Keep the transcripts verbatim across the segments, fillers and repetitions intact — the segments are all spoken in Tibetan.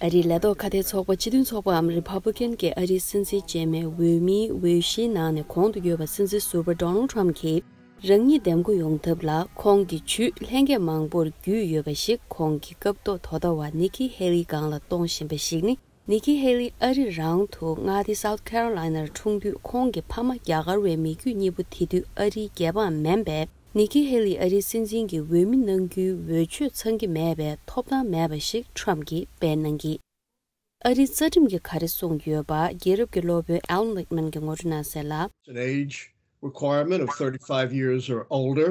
ཨ་རིའི་ལས་ཐོག་ཁ་གཏད་ཚོགས་པ་སྤྱི་མཐུན་ཚོགས་པའམ་Republican་གྱི་ཨ་རིའི་སྲིད་འཛིན་རྗེས་མའི་འོས་མིའི་འོས་གཞིའི་ནང་ནས་གོང་དུ་ཡོད་པ་སྲིད་འཛིན་ཟུར་པ་Donald Trump་གྱིས་རང་ཉིད་འདེམས་བསྐོ་ཡོང་ཐབས་ལ་ཁོང་གི་ཇུས་ལྷན་རྒྱས་མང་པོར་རྒྱུས་ཡོད་པ་ཞིག་ཁོང་གི་སྐབས་ཐོག་དོ་བདག་པ་Nikki Haley་སྒང་ལ་གཏོང་བཞིན་པ་ཞིག་ནི། Nikki Haley་ཨ་རི་རང་དུ་མངའ་སྡེ་South Carolina་ལ་འཁྲུངས་དུས་ཁོང་གི་ཕ་མ་རྒྱ་གར་བའི་མི་རྒྱུད་གཉིས་པོ་དེ་དུས་ཨ་རིའི་རྒྱལ་འབངས་མིན་པས། Nikki Haley་ཨ་རིའི་སྲིད་འཛིན་གྱི་འོས་མི་གནང་རྒྱུའི་འོས་ཆོས་ཚང་གི་མེད་པའི་ཐོབ་ཐང་མེད་པ་ཞིག་Trump་གྱིས་སྤེལ་གནང་གིས། ཨ་རིའི་རྩ་ཁྲིམས་ཀྱིས་ག་རེ་གསུངས་ཡོད་པ་རྒྱལ་རབས་ཀྱི་སློབ་དཔོན་Alan Lichtman་གྱིས་ངོ་སྤྲོད་གནང་གསལ་ལ། An age requirement of thirty-five years or older.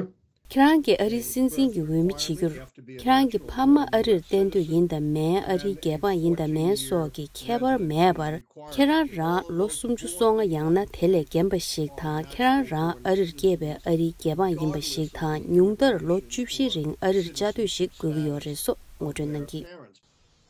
ཁྱེད་རང་གིས་ཨ་རིའི་སྲིད་འཛིན་གྱི་འོས་མི་བྱེད་རྒྱུར། ཁྱེད་རང་གི་ཕ་མ་ཨ་རིར་གཏན་སྡོད་ཡིན་དང་མིན་ཨ་རིའི་རྒྱལ་འབངས་ཡིན་དང་མིན་སོགས་ཀྱི་ཁྱད་པར་མེད་པར། ཁྱེད་རང་རང་ལོ་སུམ་ཅུ་སོ་ལྔ་ཡང་ན་དེ་ལས་རྒན་པ་ཞིག་དང་ཁྱེད་རང་རང་ཨ་རིར་སྐྱེས་པའི་ཨ་རིའི་རྒྱལ་འབངས་ཡིན་པ་ཞིག་དང་ཉུང་མཐར་ལོ་བཅུ་བཞི་རིང་ཨ་རིར་བཅའ་སྡོད་ཞིག་དགོས་ཀྱི་ཡོད་རེད་སོགས་ངོ་སྤྲོད་གནང་གིས།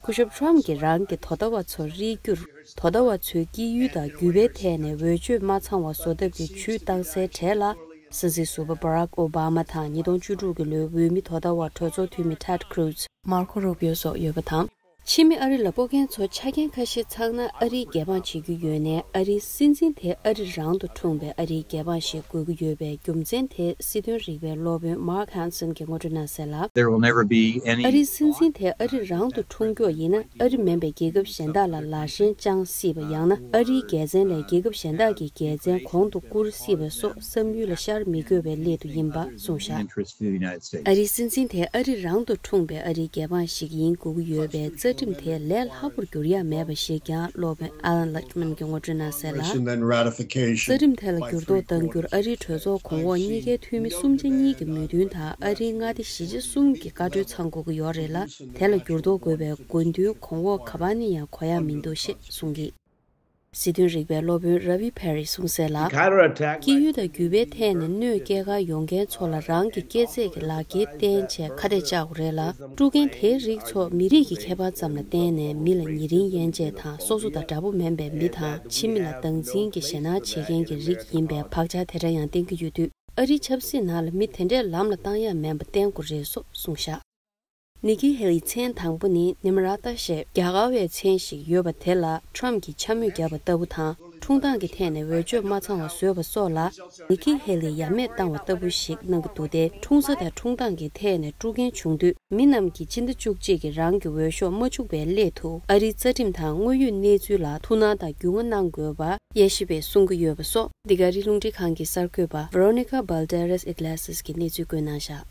སྐུ་ཞབས་Trump་གྱིས་རང་གི་དོ་ཟླ་བ་ཚོར་རེ་སྐུལ། དོ་ཟླ་བ་ཚོའི་སྐྱེས་ཡུལ་དང་རྒྱུད་པའི་ཐད་ནས་འོས་ཆོས་མ་ཚང་བ་བཟོ་ཐབས་ཀྱི་ཇུས་བཏང་སའི་གྲས་ལ། སྲིད་འཛིན་ཟུར་པ་Barack Obama་དང་ཉིས་སྟོང་བཅུ་དྲུག་གི་ལོའི་འོས་མི་དོ་ཟླ་བ་གྲོས་ཚོགས་འཐུས་མི་Ted Cruz། Marco Rubio་སོགས་ཡོད་པ་དང་། ཕྱི་མི་ཨ་རི་ལ་སྤོ་མཁན་ཚོ་ཆ་རྐྱེན་ཁ་ཤས་ཚང་ན་ཨ་རིའི་རྒྱལ་འབངས་བྱེད་རྒྱུ་ཡོད་ནའི་ཨ་རིའི་སྲིད་འཛིན་དེ་ཨ་རི་རང་དུ་འཁྲུངས་པའི་ཨ་རིའི་རྒྱལ་འབངས་ཤིག་དགོས་ཀྱི་ཡོད་པའི་རྒྱུ་མཚན་དེ་སྲིད་དོན་རིག་པའི་སློབ་དཔོན་Mark Hansen་གྱིས་ངོ་སྤྲོད་གནང་གསལ་ལ། There will never be any ཨ་རིའི་སྲིད་འཛིན་དེ་ཨ་རི་རང་དུ་འཁྲུངས་ཀྱོག་ཡིན་ན་ཨ་རི་མིན་པའི་རྒྱལ་ཁབ་གཞན་དག་ལ་ལག་ཞེན་བཅངས་སྲིད་པ་ཡང་ན་ཨ་རིའི་རྒྱལ་མཚན་ལས་རྒྱལ་ཁབ་གཞན་དག་གི་རྒྱལ་མཚན་གོང་དུ་བཀུར་སྲིད་པ་སོགས་བསམ་ཡུལ་ལ་ཤར་མི་དགོས་པའི་སླད་དུ་ཡིན་པ་གསུངས་བཞག Interest to the United States. ཨ་རིའི་སྲིད་འཛིན་དེ་ཨ་རི་རང་དུ་འཁྲུངས་པའི་ཨ་རིའི་རྒྱལ་འབངས་ཤིག་ཡིན་དགོས་ཀྱི་ཡོད་པའི་རྩ་ཁྲིམས་དེ་ལས་སླ་པོར་འགྱུར་ཡ་མེད་པ་ཞིག་ཀྱང་སློབ་དཔོན་Alan Lichtman་གྱིས་ངོ་སྤྲོད་གནང་གསལ་ལ། Question then ratification རྩ་ཁྲིམས་དེ་ལ་འགྱུར་ལྡོག་གཏང་རྒྱུར་ཨ་རིའི་གྲོས་ཚོགས་གོང་འོག་གཉིས་ཀའི་འཐུས་མི་སུམ་ཆ་གཉིས་ཀྱི་མོས་མཐུན་དང་ཨ་རིའི་མངའ་སྡེ་བཞི་ཆ་གསུམ་གྱི་བཀའ་འཁྲོལ་ཚང་དགོས་ཀྱི་ཡོད་རེད་ལ། དེ་ལ་འགྱུར་ལྡོག་དགོས་པའི་དགོས་འདུན་གོང་འོག་ག་པར་ནས་ཡང་གོ་ཡ་མི་འདུག་ཞེས་གསུངས་ཀྱིས། སྲིད་དོན་རིག་པའི་སློབ་དཔོན་Ravi Peiris་གསུངས་གསལ་ལ། སྐྱེས་ཡུལ་དང་རྒྱུད་པའི་ཐད་ནས་གནོད་སྐྱེལ་གར་ཡོང་མཁན་ཚོ་ལ་རང་གི་སྐྱེས་ཚེས་ཀྱི་ལག་འཁྱེར་བསྟན་བྱས་ཁ་གཏད་བཅག་དགོས་རེད་ལ། དཀྲུག་མཁན་དེའི་རིགས་ཚོ་མི་རིགས་ཀྱི་ཁྱད་པར་ཙམ་ལ་བརྟེན་ནས་མི་ལ་ཉེ་རིང་དབྱེ་འབྱེད་དང་སོ་སོ་དང་འདྲ་པོ་མིན་པའི་མི་དང་ཕྱི་མི་ལ་སྡང་འཛིན་གྱི་ཞེད་སྣང་བྱེད་མཁན་གྱི་རིགས་ཡིན་པའི་བག་ཆགས་དེ་འདྲ་ཡང་བསྟན་གྱི་ཡོད་དུས་ཨ་རིའི་ཆབ་སྲིད་ནང་ལ་མི་དེ་འདྲས་ལམ་ལ་བཏང་ཡ་མིན་པ་བསྟན་དགོས་རེད་སོགས་གསུངས་བཞག Nikki Haley་མཚན་དང་པོ་ནི་Nimrata་ཞེས་རྒྱ་གར་བའི་མཚན་ཞིག་ཡོད་པ་དེ་ལ་Trump་གྱིས་འཕྱ་སྨོད་བརྒྱབ་པ་ལྟ་བུ་དང་འཁྲུངས་སྟངས་ཀྱི་ཐད་ནས་འོས་ཆོས་མ་ཚང་བ་བཟོས་པ་སོགས་ལ་Nikki Haley་ཡ་མེད་བཏང་བ་ལྟ་བུ་ཞིག་གནང་གི་འདུག་སྟེ། འཁྲུངས་ས་དང་འཁྲུངས་སྟངས་ཀྱི་ཐད་ནས་དཀྲུག་མཁན་བྱུང་དུས་མི་རྣམས་ཀྱིས་སྤྱི་ཟླ་བཅུ་གཅིག་གི་རང་གི་འོས་ཤོག་མ་འཕྱུག་པའི་སླད་དུ་ཨ་རིའི་རྩ་ཁྲིམས་དང་དངོས་ཡོད་གནས་ཚུལ་ལ་ཐུགས་སྣང་དང་རྒྱུས་མངའ་གནང་དགོས་པ་དབྱེ་ཞིབ་པས་གསུང་གི་ཡོད་པ་སོགས་འདི་ག་ཨ་རིའི་རླུང་འཕྲིན་ཁང་གི་གསར་འགོད་པ་Veronica Balderas Iglesias་གིས་གནས་ཚུལ་བཀོད་གནང་བཞག